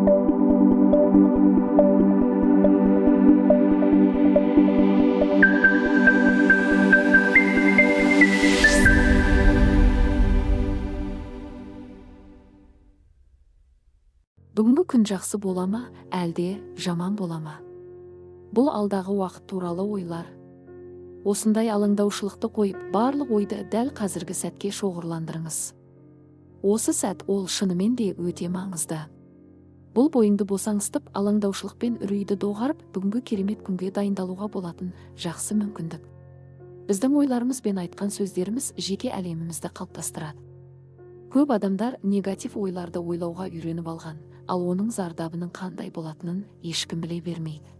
Бүгінгі күн жақсы бола ма, әлде жаман бола ма? Бұл алдағы уақыт туралы ойлар. Осындай алаңдаушылықты қойып, барлық ойды дәл қазіргі сәтке шоғырландырыңыз. Осы сәт ол шынымен де өте маңызды. Бұл бойыңды босаңсытып, алаңдаушылық пен үрейді доғарып, бүгінгі керемет күнге дайындалуға болатын жақсы мүмкіндік. Біздің ойларымыз бен айтқан сөздеріміз жеке әлемімізді қалыптастырады. Көп адамдар негатив ойларды ойлауға үйреніп алған, ал оның зардабының қандай болатынын ешкім біле бермейді.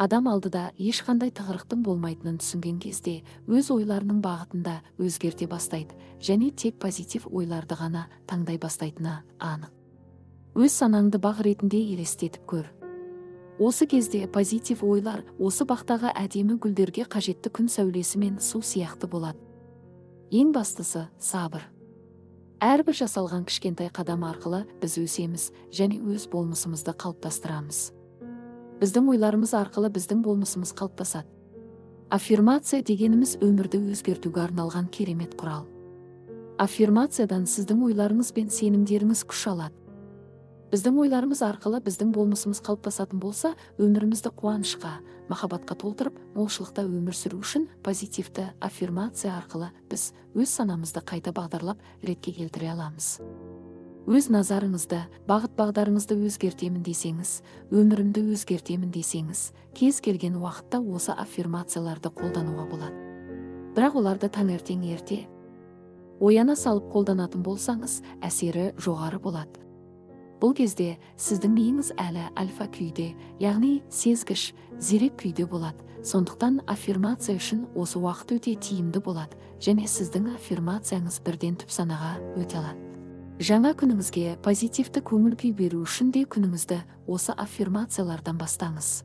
Адам алдыда ешқандай тығырықтың болмайтынын түсінген кезде өз ойларының бағытында өзгерте бастайды және тек позитив ойларды ғана таңдай бастайтыны анық. Өз санаңды бақ ретінде елестетіп көр. Осы кезде позитив ойлар осы бақтағы әдемі гүлдерге қажетті күн сәулесі мен су сияқты болады. Ең бастысы сабыр. Әрбір жасалған кішкентай қадам арқылы біз өсеміз және өз болмысымызды қалыптастырамыз. Біздің ойларымыз арқылы біздің болмысымыз қалыптасады. Аффирмация дегеніміз өмірді өзгертуге арналған керемет құрал. Аффирмациядан сіздің ойларыңыз бен сенімдеріңіз күш алады. Біздің ойларымыз арқылы біздің болмысымыз қалыптасатын болса, өмірімізді қуанышқа, махаббатқа толтырып, молшылықта өмір сүру үшін позитивті аффирмация арқылы біз өз санамызды қайта бағдарлап, ретке келтіре аламыз. Өз назарыңызды, бағыт-бағдарыңызды өзгертемін десеңіз, өмірімді өзгертемін десеңіз, кез келген уақытта осы аффирмацияларды қолдануға болады. Бірақ оларды таңертең ерте ояна салып қолданатын болсаңыз, әсері жоғары болады. Бұл кезде сіздің миыңыз әлі альфа күйде, яғни сезгіш, зерек күйде болады. Сондықтан аффирмация үшін осы уақыт өте тиімді болады және сіздің аффирмацияңыз бірден түп санаға өте алады. Жаңа күніңізге позитивті көңіл күй беру үшін де күніңізді осы аффирмациялардан бастаңыз.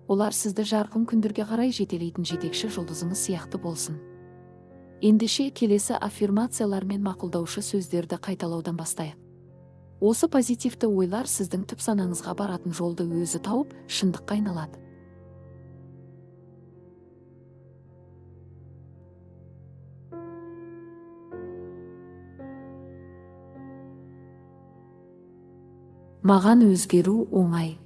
Олар сізді жарқын күндерге қарай жетелейтін жетекші жұлдызыңыз сияқты болсын. Ендеше келесі аффирмациялар мен мақұлдаушы сөздерді қайталаудан бастайық. Осы позитивті ойлар сіздің түп санаңызға баратын жолды өзі тауып, шындыққа айналады. Маған өзгеру оңай.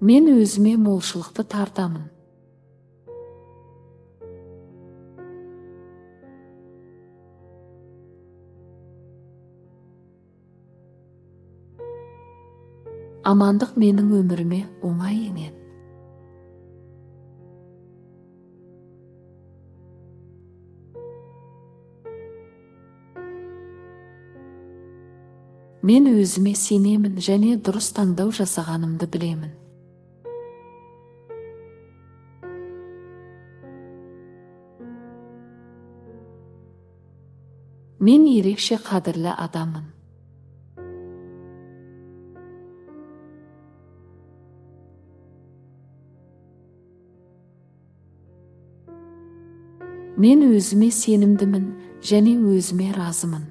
Мен өзіме молшылықты тартамын. Амандық менің өміріме оңай енеді. Мен өзіме сенемін және дұрыс таңдау жасағанымды білемін. Мен ерекше қадірлі адаммын. Мен өзіме сенімдімін және өзіме разымын.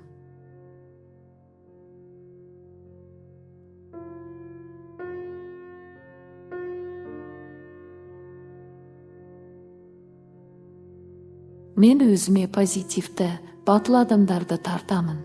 Мен өзіме позитивті, батыл адамдарды тартамын.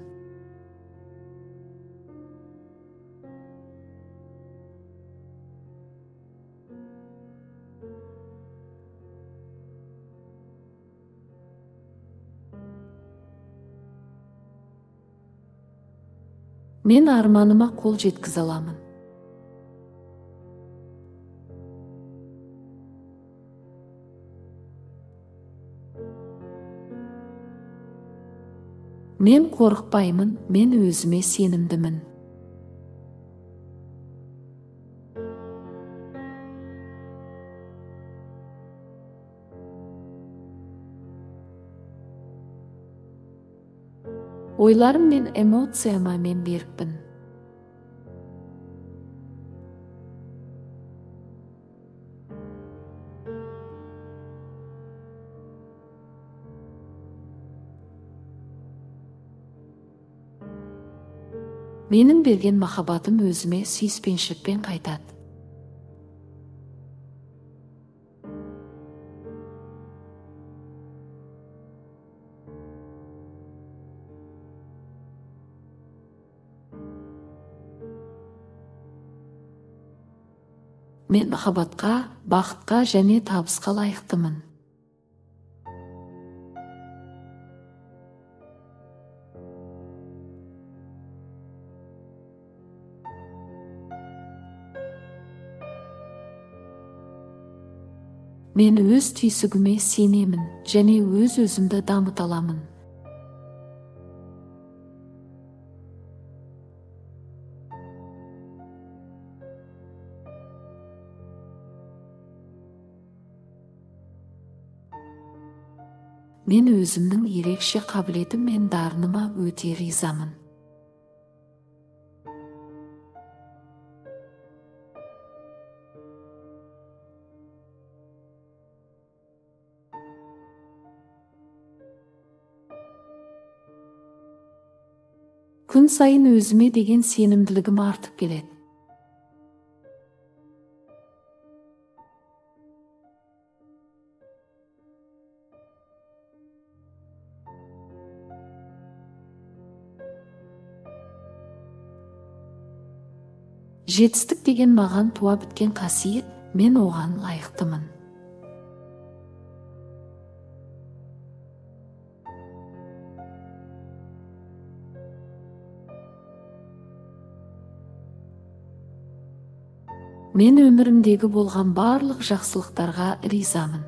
Мен арманыма қол жеткізе аламын. Мен қорықпаймын, мен өзіме сенімдімін. Ойларым мен эмоцияма мен берікпін. Менің берген махаббатым өзіме сүйіспеншілікпен қайтады. Мен махаббатқа, бақытқа және табысқа лайықтымын. Мен өз түйсігіме сенемін және өз-өзімді дамыта аламын. Мен өзімнің ерекше қабілетім мен дарыныма өте ризамын. Күн сайын өзіме деген сенімділігім артып келеді. Жетістік деген маған туа біткен қасиет, мен оған лайықтымын. Мен өмірімдегі болған барлық жақсылықтарға ризамын.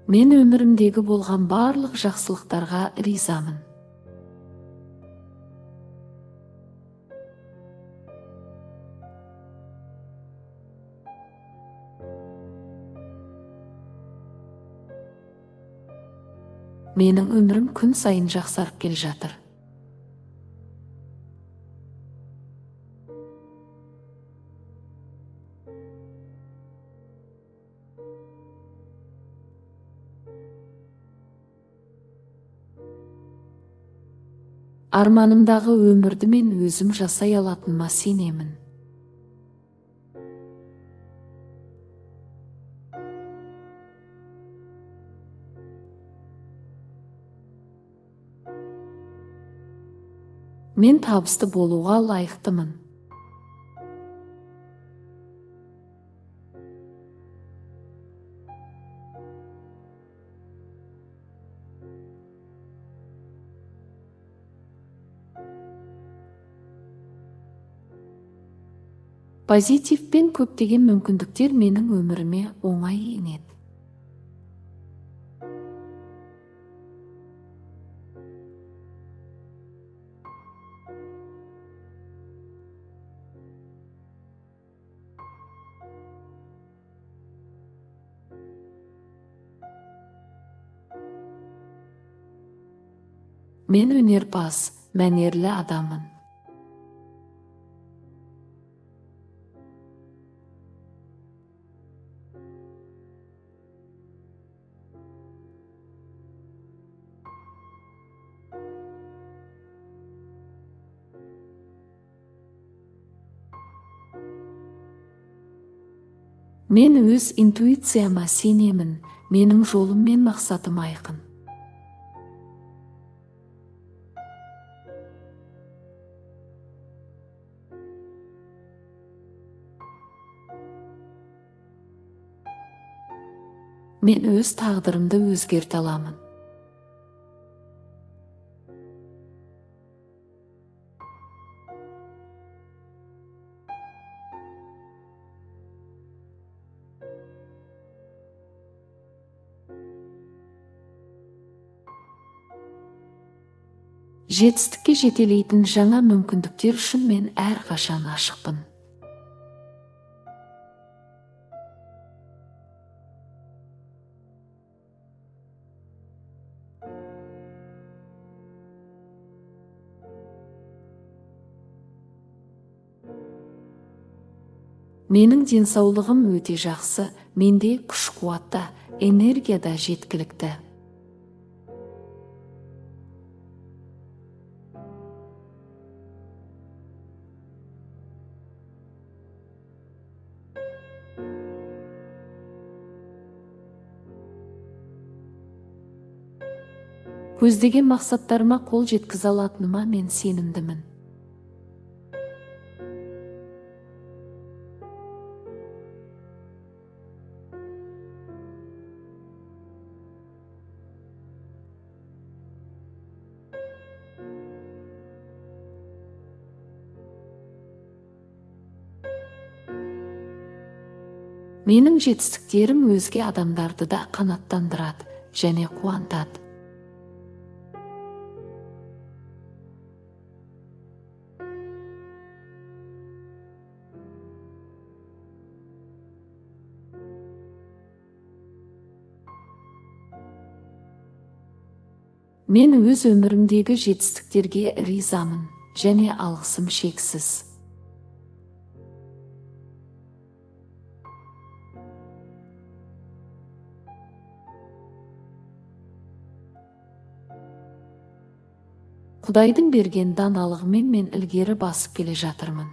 Мен өмірімдегі болған барлық жақсылықтарға ризамын. Менің өмірім күн сайын жақсарып келе жатыр. Арманымдағы өмірді мен өзім жасай алатыныма сенемін. Мен табысты болуға лайықтымын. Позитив пен көптеген мүмкіндіктер менің өміріме оңай енеді. Мен өнерпаз, мәнерлі адаммын. Мен өз интуицияма сенемін, менің жолым мен мақсатым айқын. Мен өз тағдырымды өзгерте аламын. Жетістікке жетелейтін жаңа мүмкіндіктер үшін мен әрқашан ашықпын. Менің денсаулығым өте жақсы, менде күш-қуат та, энергия да жеткілікті. Көздеген мақсаттарыма қол жеткізе алатыныма мен сенімдімін. Менің жетістіктерім өзге адамдарды да қанаттандырады және қуантады. Мен өз өмірімдегі жетістіктерге ризамын және алғысым шексіз. Құдайдың берген даналығымен мен ілгері басып келе жатырмын.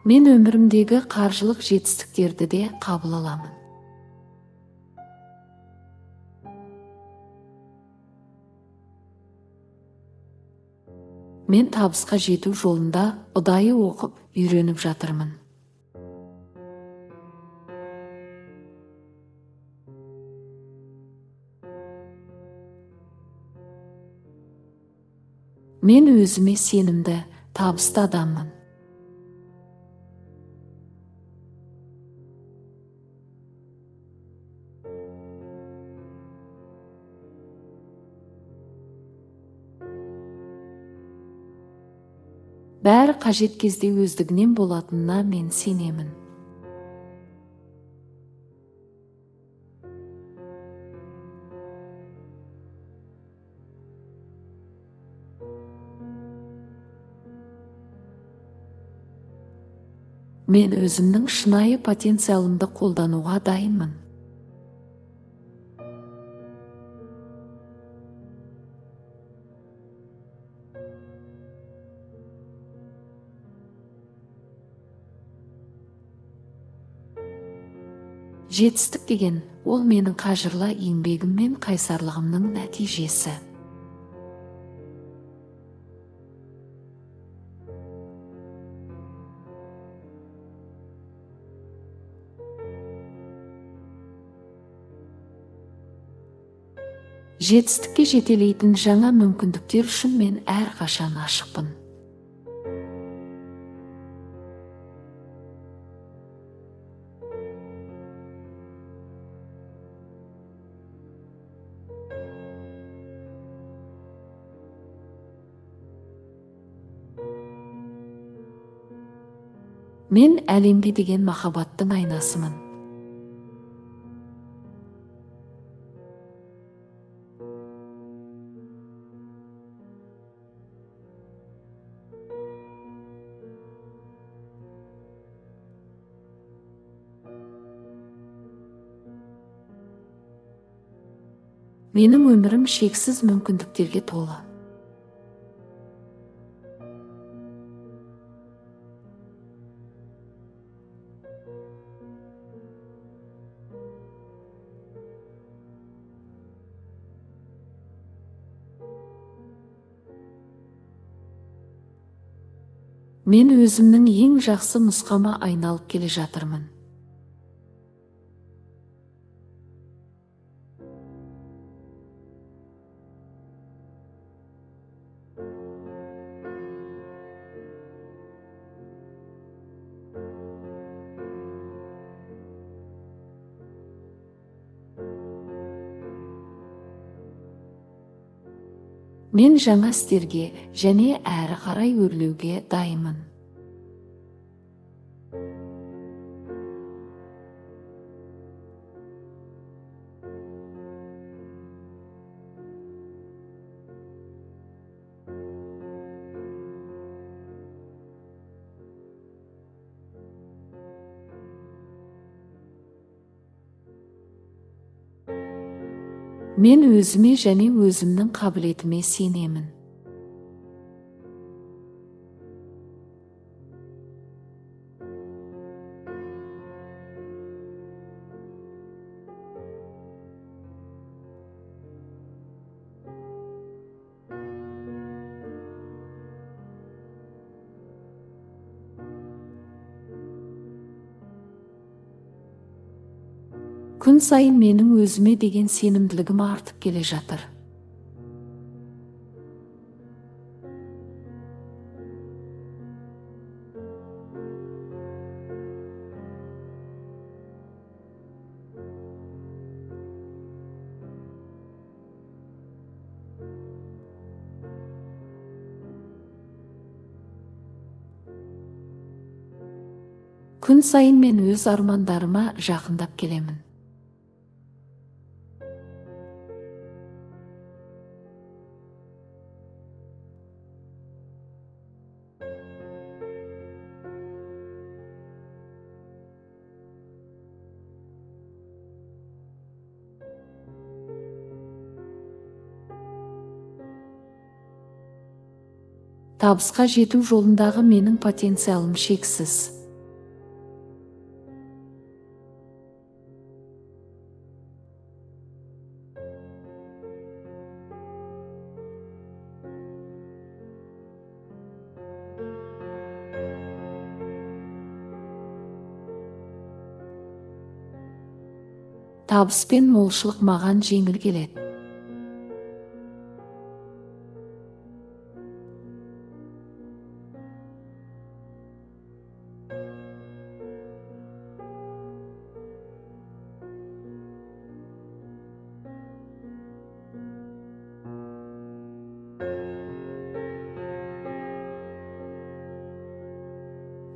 Мен өмірімдегі қаржылық жетістіктерді де қабыл аламын. Мен табысқа жету жолында ұдайы оқып, үйреніп жатырмын. Мен өзіме сенімді, табысты адаммын. Бәрі қажет кезде өздігінен болатынына мен сенемін. Мен өзімнің шынайы потенциалымды қолдануға дайынмын. Жетістік деген ол менің қажырлы еңбегім мен қайсарлығымның нәтижесі. Жетістікке жетелейтін жаңа мүмкіндіктер үшін мен әрқашан ашықпын. Мен әлемге деген махаббаттың айнасымын. Менің өмірім шексіз мүмкіндіктерге толы. Мен өзімнің ең жақсы нұсқама айналып келе жатырмын. Мен жаңа істерге және әрі қарай өрлеуге дайынмын. Мен өзіме және өзімнің қабілетіме сенемін. Күн сайын менің өзіме деген сенімділігім артып келе жатыр. Күн сайын мен өз армандарыма жақындап келемін. Табысқа жету жолындағы менің потенциалым шексіз. Табыс пен молшылық маған жеңіл келеді.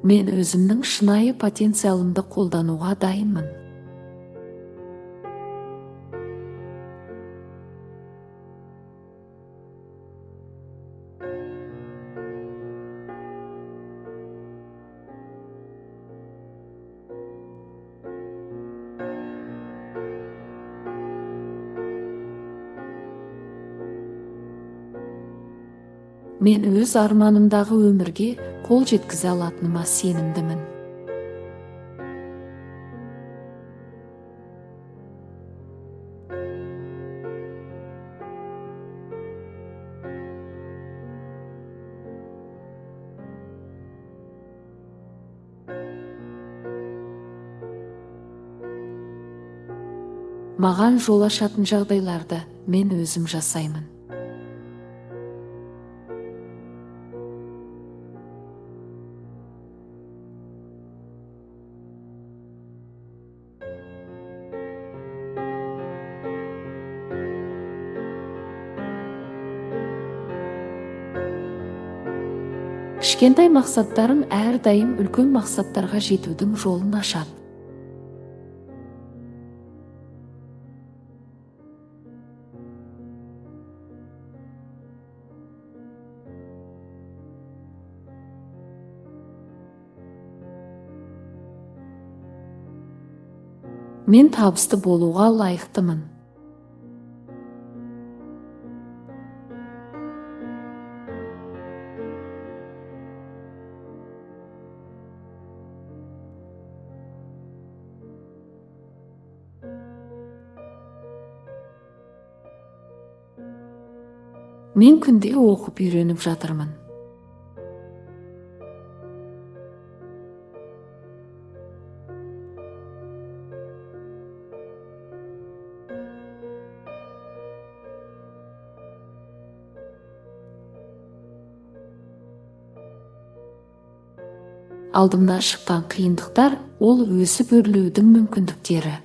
Мен өзімнің шынайы потенциалымды қолдануға дайынмын. Мен өз арманымдағы өмірге қол жеткізе алатыныма сенімдімін. Маған жол ашатын жағдайларды мен өзім жасаймын. Кішкентай мақсаттарым әрдайым үлкен мақсаттарға жетудің жолын ашады. Мен табысты болуға лайықтымын. Мен күнде оқып үйреніп жатырмын. Алдымнан шыққан қиындықтар ол өсіп өрлеудің мүмкіндіктері.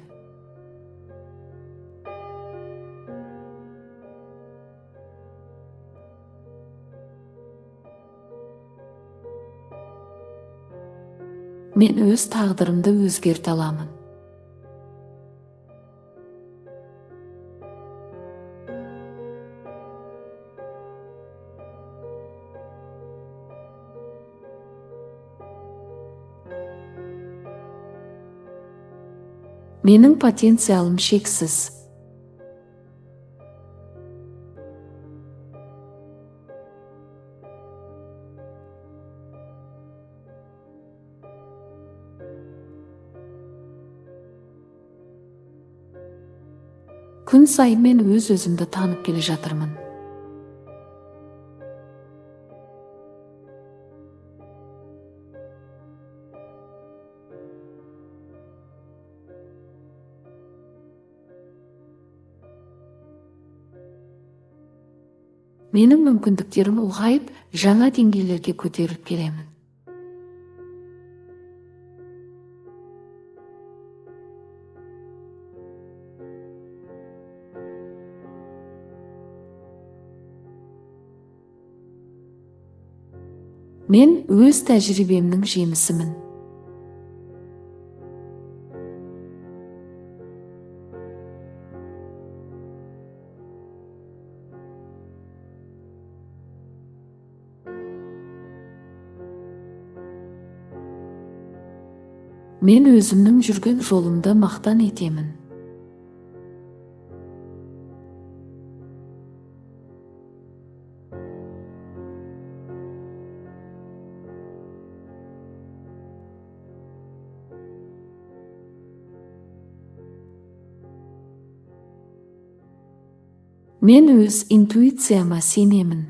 Мен өз тағдырымды өзгерте аламын. Менің потенциалым шексіз. Күн сайын мен өз-өзімді танып келе жатырмын. Менің мүмкіндіктерім ұлғайып, жаңа деңгейлерге көтеріліп келемін. Мен өз тәжірибемнің жемісімін. Мен өзімнің жүрген жолымды мақтан етемін. Мен өз интуицияма сенемін.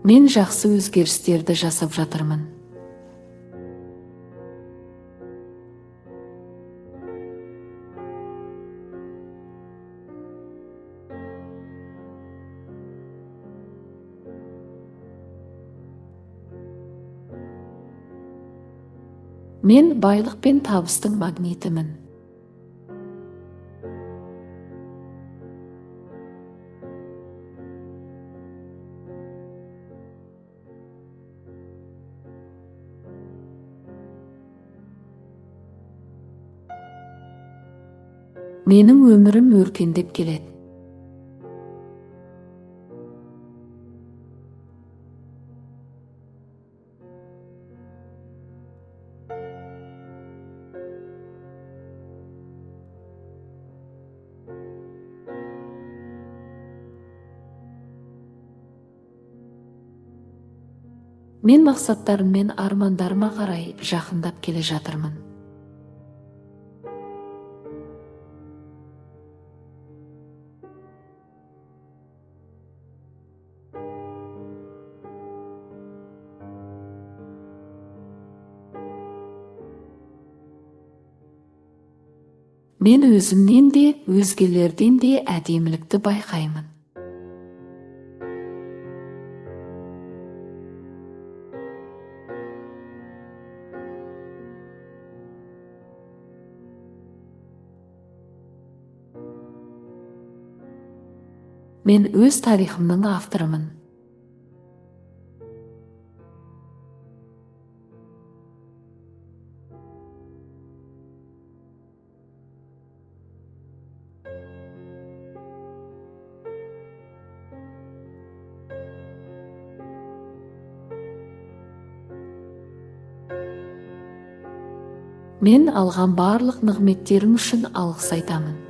Мен жақсы өзгерістерді жасап жатырмын. Мен байлық пен табыстың магнитімін. Менің өмірім өркендеп келеді. Мен мақсаттарым мен армандарыма қарай жақындап келе жатырмын. Мен өзімнен де, өзгелерден де әдемілікті байқаймын. Мен өз тарихымның авторымын. Мен алған барлық нығметтерім үшін алғыс айтамын.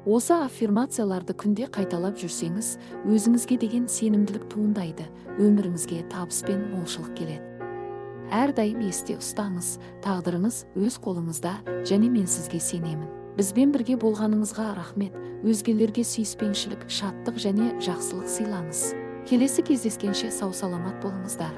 Осы аффирмацияларды күнде қайталап жүрсеңіз, өзіңізге деген сенімділік туындайды, өміріңізге табыс пен молшылық келеді. Әрдайым есте ұстаңыз, тағдырыңыз өз қолыңызда және мен сізге сенемін. Бізбен бірге болғаныңызға рахмет, өзгелерге сүйіспеншілік, шаттық және жақсылық сыйлаңыз. Келесі кездескенше сау-саламат болыңыздар.